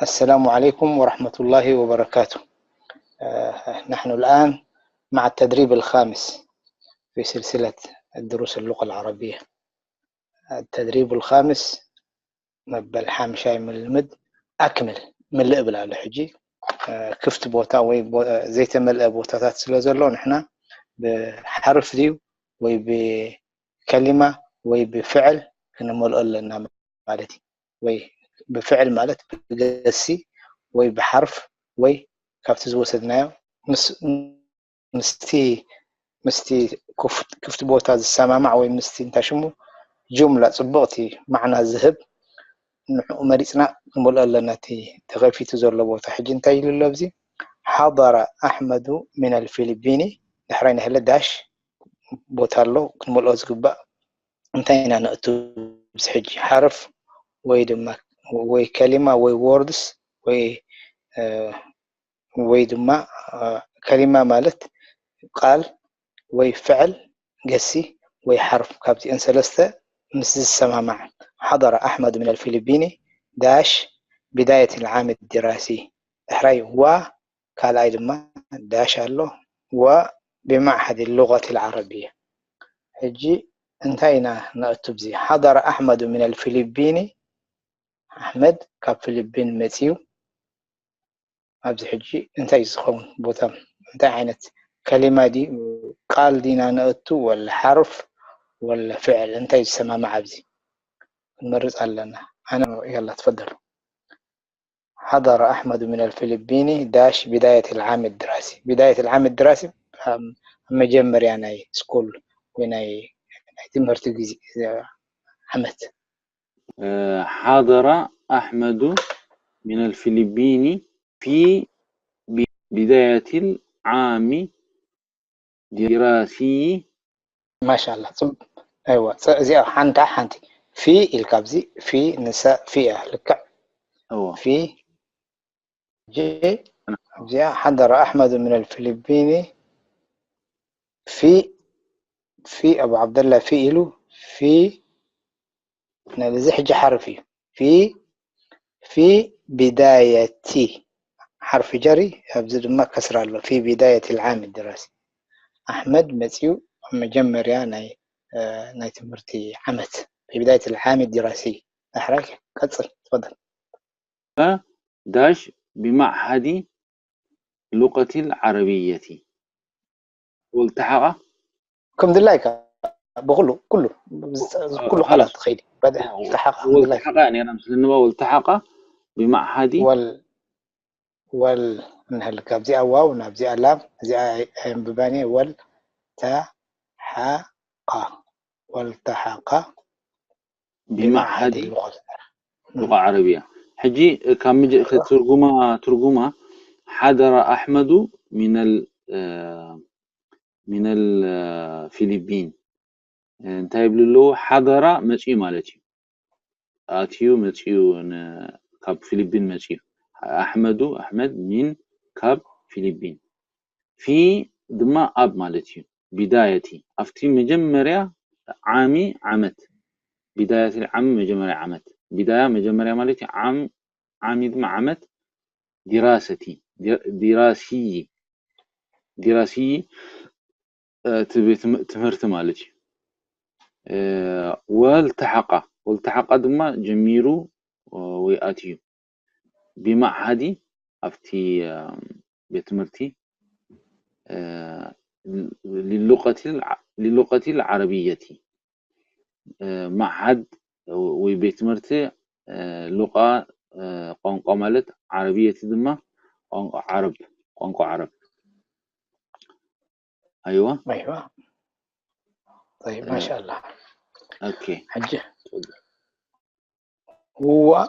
السلام عليكم ورحمة الله وبركاته. آه، نحن الآن مع التدريب الخامس في سلسلة الدروس اللغة العربية. التدريب الخامس መበል ሓምሻይ ምልምድ ኣክምል ምልእ ብል ኣሎ። ሕጂ ክፍቲ ቦታ ወይ ዘይተመልአ ቦታታት ስለ ዘሎ ንሕና ብሓርፍ ድዩ ወይ ብከሊማ ወይ ብፍዕል ክንመልኦ ኣለና ማለት እዩ። ወይ ብፍዕል ማለት ብገሲ ወይ ብሓርፍ ወይ ካብቲ ዝወሰድናዮ ምስ ምስቲ ምስቲ ክፍቲ ቦታ ዝሰማማዕ ወይ ምስቲ እንታይ ሽሙ ጁምላ ጽቡቕቲ ማዕና ዝህብ ንዕኡ መሪጽና ንመልኦ ኣለና። እቲ ተኸፊቱ ዘሎ ቦታ ሕጂ እንታይ ኢሉ ኣሎ ኣብዚ ሓضر ኣሕመዱ ሚን ኣልፊሊቢኒ ድሕራይ ንህለ ዳሽ ቦታ ኣሎ ክንመልኦ ዝግባእ እንታይ ኢና ነእቱ ብዚ ሕጂ ሓርፍ ወይ ድማ ወይ ከሊማ ወይ ወርድስ ወይ ወይ ድማ ከሊማ ማለት ቃል ወይ ፍዕል ገሲ ወይ ሓርፍ ካብዚአን ሰለስተ ምስ ዝሰማማዕ ሓضر ኣሕመዱ ምን ኣልፊሊቢኒ ዳሽ ቢዳየት ልዓም ድራሲ ድሕራይ ዋ ካልኣይ ድማ ዳሽ ኣሎ ዋ ብማዕሓድ ሉغት ልዓረብያ ሕጂ እንታይ ኢና ነእቱ ብዚ ሓضر ኣሕመዱ ምን ኣልፊሊቢኒ ኣሕመድ ካብ ፊሊቢን መፅዩ ኣብዚ ሕጂ እንታይ እዩ ዝኸውን ቦታ እንታይ ዓይነት ከሊማ ድዩ ቃል ዲና ነእቱ ወላ ሓርፍ ወላ ፍዕል እንታይ እዩ ዝሰማማዕ ኣብዚ ክንመርፅ ኣለና ኣነ ያላ ትፈደሉ ሓضر ኣሕመዱ ምን ኣልፊሊቢኒ ዳሽ ቢዳየት ልዓም ድራሲ ቢዳየት ልዓም ድራሲ ኣብ መጀመርያ ናይ ስኩል ወይ ናይ ትምህርቲ ግዜ ዓመት ሓضر ኣሕመዱ ምን ኣልፊሊቢኒ ፊ ቢዳየት ልዓሚ ዲራሲ ማሻላ ኣይዋ እዚኣ ሓንታ ሓንቲ ፊ ኢልካ ኣብዚ ፊ ንሳ ፊ እያ ልክዕ ፊ እዚኣ ሓضر ኣሕመዱ ምን ኣልፊሊቢኒ ፊ ፊ ኣቡ ዓብደላ ፊ ኢሉ ፊ ነዚ ሕጂ ሓርፍ እዩ ፊ ፊ ቢዳየቲ ሓርፍ ጀሪ ኣብዚ ድማ ከስራ ኣሎ ፊ ቢዳየት ልዓም ድራሲ ኣሕመድ መፅዩ ኣብ መጀመርያ ናይ ናይ ትምህርቲ ዓመት ፊ ቢዳየት ልዓም ድራሲ ዳሕራይ ቀፅል ትፈደል ዳሽ ብማዕሃዲ ሉቀቲ ልዓረብየቲ ወልተሓቃ ከም ድላይካ ብኩሉ ኩሉ ኩሉ ሓላት ትኸይድ በድሕ ልተሓቃ ከም ድላይካ ወልተሓቃ ነራ ምስ ልንባ ወልተሓቃ ብማዕሃዲ ወል ወል እንህልካ ኣብዚኣ ዋው ናብዚኣ ላም እዚኣ ኣየንብባን እየ ወል ተሓቃ ወልተሓቃ ብማዕሃዲ ሉቃ ዓረብያ ሕጂ ካብ ትርጉማ ትርጉማ ሓደረ ኣሕመዱ ሚነል ሚነል ፊሊቢን እንታይ ይብሉ ኣለዉ ሓደራ መፅዩ ማለት እዩ ኣትዩ መፅዩ ካብ ፊሊቢን መፅዩ ኣሕመዱ ኣሕመድ ሚን ካብ ፊሊቢን ፊ ድማ ኣብ ማለት እዩ ቢዳየቲ ኣብቲ መጀመርያ ዓሚ ዓመት ቢዳየቲ ዓሚ መጀመርያ ዓመት ቢዳያ መጀመርያ ማለት እዩ ዓም ዓሚ ድማ ዓመት ዲራሰቲ ዲራሲዪ ዲራሲዪ እቲ ቤት ትምህርቲ ማለት እዩ ወልተሓቃ ወልተሓቃ ድማ ጀሚሩ ወይ ኣትዩ ብማዕሃዲ ኣብቲ ቤት ትምህርቲ ሊሉቀቲ ዓረብየቲ መዓሃድ ወይ ቤት ትምህርቲ ሉቃ ቋንቋ ማለት ዓረብየቲ ድማ ቋንቋ ዓረብ ቋንቋ ዓረብ ኣይዋ ኣይዋ طيب ما شاء الله اوكي حجة هو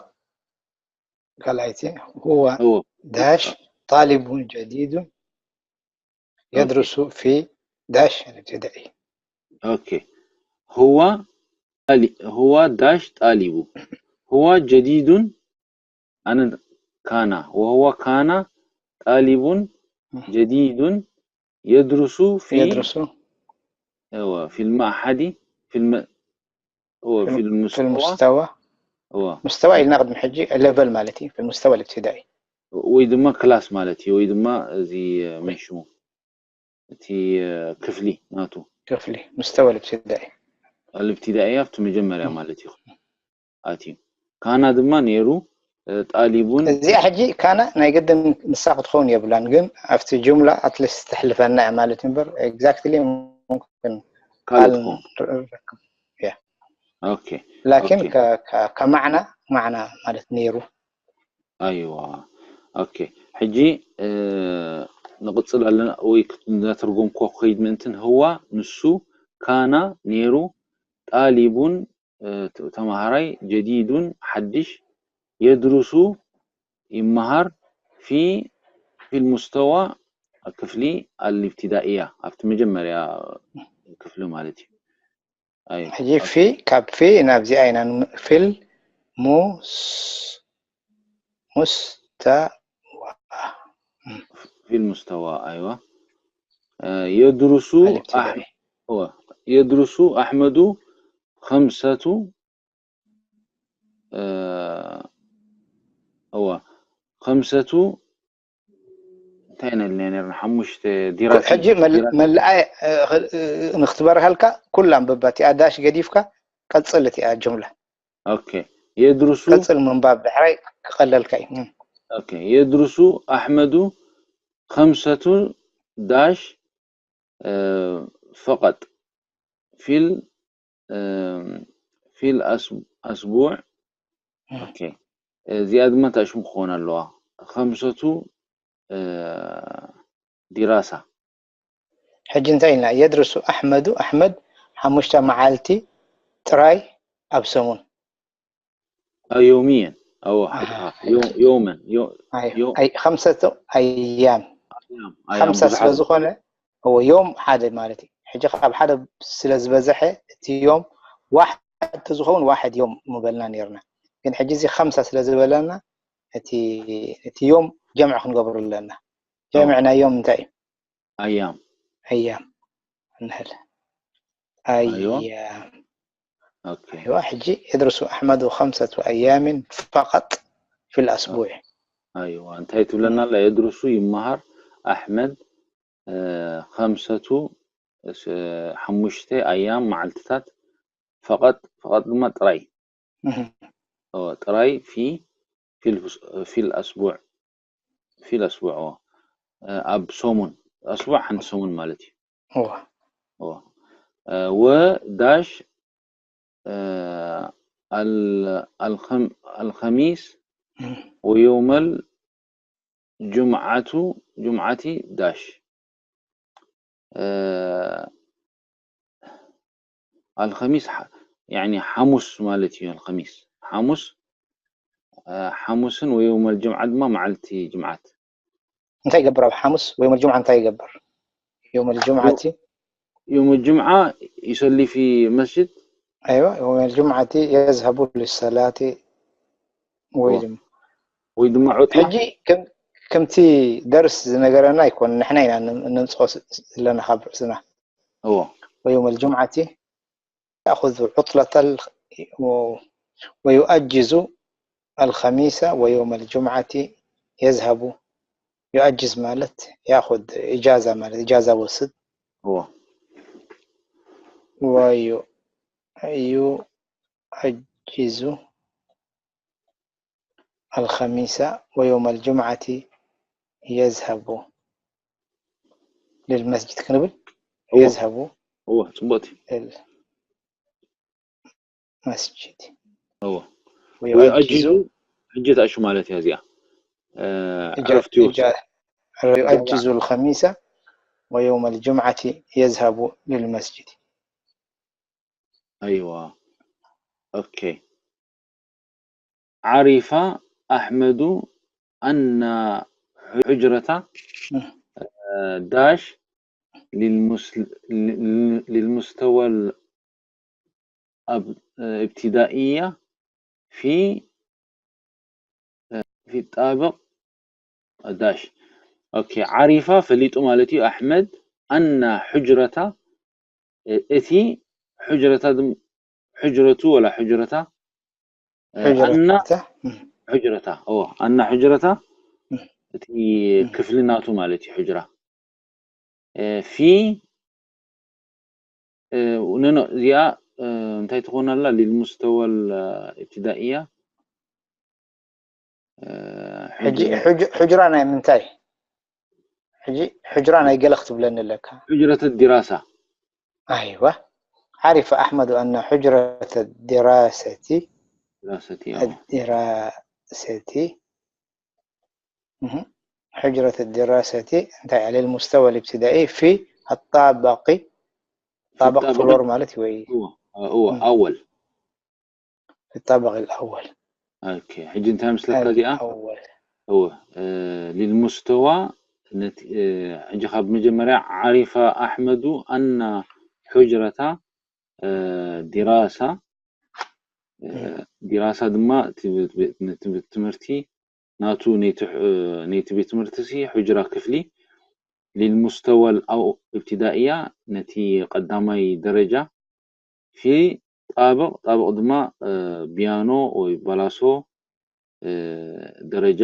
قال ايتي هو, هو داش طالب جديد يدرس في داش الابتدائي اوكي هو هو داش طالب هو جديد أنا كان وهو كان طالب جديد يدرس في يدرس أيوة في المعهد في الم... هو في المستوى, في المستوى እወ مستوى ኢልና ቅድሚ ሕጂ ሌቨል ማለት እዩ في المستوى الابتدائي ወይ ድማ ክላስ ማለት እዩ ወይ ድማ እዚ መን ሽሙ እቲ ክፍሊ ናቱ ክፍሊ مستوى الابتدائي الابتدائي ኣብቲ መጀመርያ ማለት እዩ ኣትዩ ካና ድማ ነይሩ ጣሊቡን እዚኣ ሕጂ ካና ናይ ግድን ንሳ ክትኸውን የብላን ግን ኣብቲ ጅምላ ኣትሊስት ተሕልፈና እያ ማለት እምበር exactly ممكن ካልእ ትኸውን ያ ኦኬ ላኪን ኦኬ። ከ- ከ- ከማዕና ማዕና ማለት ነይሩ ኣይዋ ኦኬ ሕጂ እ፣ ንቕፅል ኣለና ወይ ክት- እንዳተርጎምኩ ክኸይድ ምእንትን ህዋ ንሱ ካና ነይሩ ጣሊቡን እ፣ ተ- ተምሃራይ ጀዲዱን ሓድሽ የድሩሱ ይመሃር ፊ ፊ ልሙስተዋ ክፍሊ ኣልብትዳእያ ኣብቲ መጀመርያ ክፍሊ ማለት እዩ ኣይ ሕጂ ፊ ካብ ፊ ናብዚኣ ኢና ን- ፊል ሙስ ሙስተ في المستوى أيوة آه، يدرس الابتدائي. أح... هو يدرس أحمد خمسة آه، هو خمسة እንታይ ነልና ነርና ሓሙሽተ ዲራሲ ሕጂ መል- መልኣይ እ፣ እ፣ ንክትበርሃልካ ኩላ ኣንብባ እቲኣ ዳሽ ገዲፍካ ቀፅል እቲኣ ጅምላ ኦኬ የድርሱ ቀፅል ምንባብ ድሕራይ ክቐለልካ እዩ እም። ኦኬ የድርሱ ኣሕመዱ ከምሰቱ ዳሽ እ፣ ፈቐጥ ፊል እ፣ ፊል ኣስ- ኣስቡዕ ኦኬ እዚኣ ድማ እንታይ ሽሙ ክኾን ኣለዋ ከምሰቱ እ፣ ዲራሳ ሕጂ እንታይ ኢልና የድርሱ ኣሕመዱ ኣሕመድ ሓሙሽተ መዓልቲ ጥራይ ኣብ ሰሙን ዮሚየን ኣዎ ሓቂ ኣሃ፣ ሓቂ። ዮ- ዮመን ዮ- ኣይ- ዮ- ኣይ- ከምሰቱ ኣያም ኣያም- ኣያም ከምሳ ስለ ብዙሓት ዝኾነ እዎ ዮም ሓደ ማለት እዩ ሕጂ ካብ ሓደ ስለ ዝበዝሐ እቲ ዮም ዋሕድ ተዝኸውን ዋሕድ ዮም ምበልና ነርና ግን ሕጂ እዚ ከምሳ ስለ ዝበለና እቲ እቲ ዮም ጀምዕ ክንገብሩ ኣለና ጀምዕ ናይ ዮም እንታይ እዩ ኣያም ኣያም እንህል ኣይዋ። ኣያም ኦኬ ኣይዋ ሕጂ የድርሱ ኣሕመዱ ከምሰቱ ኣያምን ፈቐጥ ፊል ኣስቡዕ ኣይዋ እንታይ ትብለና ኣላ የድርሱ ይመሃር ኣሕመድ እ፣ ከምሰቱ እ፣ ሓሙሽተ ኣያም መዓልትታት ፈቐጥ ፈቐጥ ድማ ጥራይ እህ። እ፣ ጥራይ ፊ ፊል ፊል ኣስቡዕ ፊል ኣስቡዕ እ፣ ኣብ ሰሙን ኣስቡዕ ሓንቲ ሰሙን ማለት እዩ እዎ እ፣ ወ ዳሽ እ፣ ኣል- ኣልኸም- ኣልኸሚስ እህ። ወየውመል ጁምዓቱ ጁምዓቲ ዳሽ እ፣ ኣልኸሚስ ሓ- ያኒ ሓሙስ ማለት እዩ ኣልኸሚስ ሓሙስ እ፣ ሓሙስን ወየውመል ጅምዓ ድማ መዓልቲ ጅምዓት እንታይ ይገብር ኣብ ሓሙስ ወዮም ልጅምዓ እንታይ ይገብር ዮም ልጅምዓቲ يوم الجمعة يصلي في مسجد ኣይዋ ዮም ልጅምዓቲ የዝሀቡ ልሰላቲ ወይ እዎ። ድማ ወይ ድማ ዑጥላ ሕጂ ከም- ከምቲ ደርስ ዝነገረና ኣይኮን ንሕና ኢና ን- ነምፅኦ ስ- ዘለና ካብ ርእስና እዎ ويوم الجمعة يأخذ عطلة ال- و- ويؤجز الخميس ويوم الجمعة يذهب يؤجز ማለት يأخذ إجازة ማለት إجازة ወስድ እዎ ويؤجز الخميس ويوم الجمعة يذهب للمسجد ክንብል እዎ يذهب እዎ ፅቡቅ እዩ للمسجد እዎ ويؤجز ويؤجز ሕጂ ተኣሹ ማለት እያ እዚኣ እ፣ إجا- ዕረፍቲ ይወስድ إجا- يؤجز الخميس ويوم الجمعة يذهب للمسجد أيوة أوكي عرف أحمد أن حجرة مم. آه، داش للمس- لل- للمستوى الأب- الابتدائية في في الطابق داش أوكي عرف ፈሊጡ ማለት እዩ ኣሕመድ أن حجرة እቲ حجرة ድም- حجرة ولا حجرة ሕጅረተ ሕጅረታ ኦ ኣና ሕጅረታ እቲ ክፍሊ ናቱ ማለት እዩ። ሕጅራ ፊ ኖ እዚኣ እንታይ ትኾን ኣላ? ሊልሙስተወል ኢብትዳእያ ሕጅራ ናይ ምንታይ? ሕጂ ሕጅራ ናይ ገለ ክትብለኒ ኣለካ። ሕጅረት ዲራሳ ኣይዋ ዓሪፈ ኣሕመዱ ኣና ሕጅረት ዲራሰቲ ዲራሰቲ ዲራሰቲ ሕጅረት ዲራሰቲ እንታይ ኣለ ልሙስተወ ልብትዳኢ ፊ ኣጣባቂ ጣበቅ ፍሎር ማለት ወይ እወ ኣወል ጣበቅ ኣወል ሕጂ እንታይ ምስለካ እዚኣ ልልሙስተዋ ሕጂ ካብ መጀመርያ ዓሪፋ ኣሕመዱ ኣና ሕጅረታ ዲራሳ ዲራሳ ድማ ትምህርቲ ናቱ ነቲ ቤት ትምህርቲ ሲ ሕጅራ ክፍሊ ሊልሙስተወል ኢብትዳእያ ነቲ ቀዳማይ ደረጃ ፊ ጣብቕ ጣብቕ ድማ ቢያኖ ወይ ባላሶ ደረጃ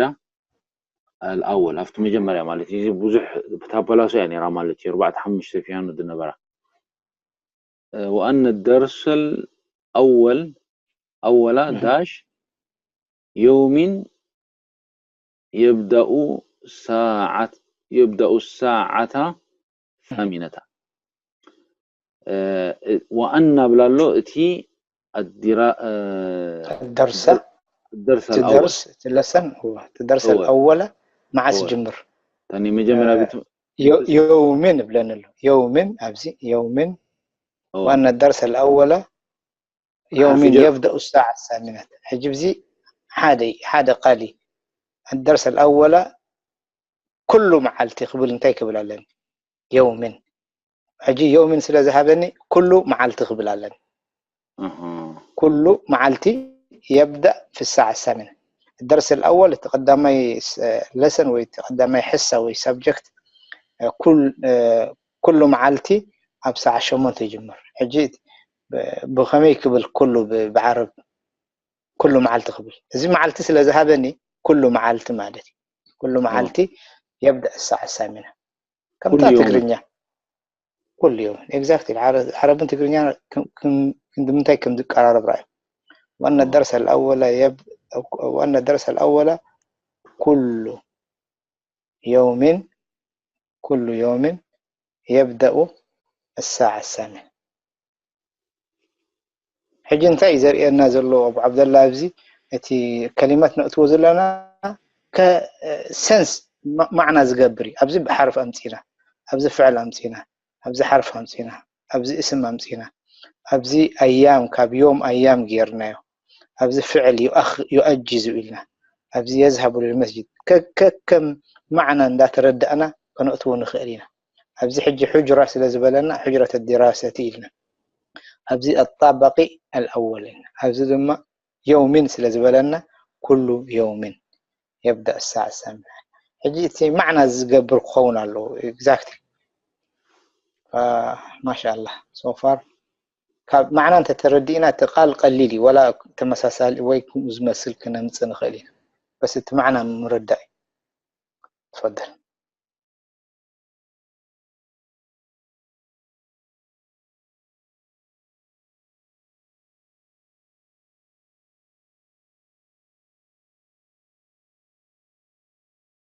ኣልኣወል ኣብቲ መጀመርያ ማለት እዩ። ብዙሕ ብታ ባላሶ እያ ነራ ማለት እዩ። ኣርባዕተ ሓሙሽተ ፒያኖ ዝነበራ ወኣነ ደርሰል ኣወል ኣወላ ዳሽ የውሚን የብዳኡ ሳዓት የብዳኡ ሳዓታ ሳሚነታ ወኣና ብላ ኣሎ እቲ ኣዲራ ደርሰ ደርሰ ደርስ ትለሰን ደርሰ ኣወለ መዓስ ጅምር ታኒ መጀመርያ ቤት የውሚን እብለን ኣሎ የውሚን ኣብዚ የውሚን ዋና ደርሰ ኣወለ የውሚን የብደኡ ሳዓ ሳሚነት ሕጂ ብዚ ሓደ ሓደ ቃሊ ኣደርሰ ኣወለ ኩሉ መዓልቲ ክብል እንታይ ክብል ኣለኒ የውምን ሕጂ የውምን ስለ ዝሃበኒ ኩሉ መዓልቲ ክብል ኣለኒ ኩሉ መዓልቲ የብደእ ፍሳዕ ሳምን ደርስ ኣወል እቲ ቀዳማይ ለሰን ወይ ቀዳማይ ሕሳ ወይ ሳብጀክት ኩሉ መዓልቲ ኣብ ሰዓ ሸሞንተ ይጅምር ሕጂ ብኸመይ ክብል ኩሉ ብዓረብ ኩሉ መዓልቲ ክብል እዚ መዓልቲ ስለ ዝሃበኒ ኩሉ መዓልቲ ማለት እዩ ኩሉ መዓልቲ የብደእ ሳዕ ሳሚና ከምታ ትግርኛ ኩሉ ዮም exactly ዓረብን ትግርኛ ክንዲ ምንታይ ከም ዝቀራረብ ራእዩ ዋና ደርሰ ኣወላ ዋና ደርሰ ኣወላ ኩሉ የውሚን ኩሉ የውሚን የብደኡ ሳዕ ሳሚና ሕጂ እንታይ እዩ ዘርእየና ዘሎ ኣቡ ዓብደላ ኣብዚ እቲ ከሊመት ነእትዎ ዘለና ከ ሰንስ ማዕና ዝገብር እዩ ኣብዚ ብሓርፍ ኣምፂና ኣብዚ ፍዕል ኣምፂና ኣብዚ ሓርፍ ኣምፂና ኣብዚ እስም ኣምፂና ኣብዚ ኣያም ካብ ዮም ኣያም ገይርናዮ ኣብዚ ፍዕል ዩኣጅዙ ኢልና ኣብዚ የዝሃቡ ልመስጅድ ከከም ማዕና እንዳተረዳእና ከነእትዎ ንኽእል ኢና ኣብዚ ሕጂ ሕጅራ ስለ ዝበለና ሕጅረት ዲራሰቲ ኢልና ኣብዚ ኣጣባቂ ኣልኣወል ኢልና ኣብዚ ድማ የውሚን ስለ ዝበለና ኩሉ የውሚን የብዳ ሳዕ ሳምዕ ሕጂ እቲ ማዕና ዝገብር ክኸውን ኣለዎ exactly ማሻኣላ so far ካብ ማዕና እንተተረዲእና እቲ ቃል ቀሊል እዩ ወላ ተመሳሳሊ ወይ ከምኡ ዝመስል ክነምፅእ ንኽእል ኢና በስ እቲ ማዕና ምርዳእ እዩ ትፈደል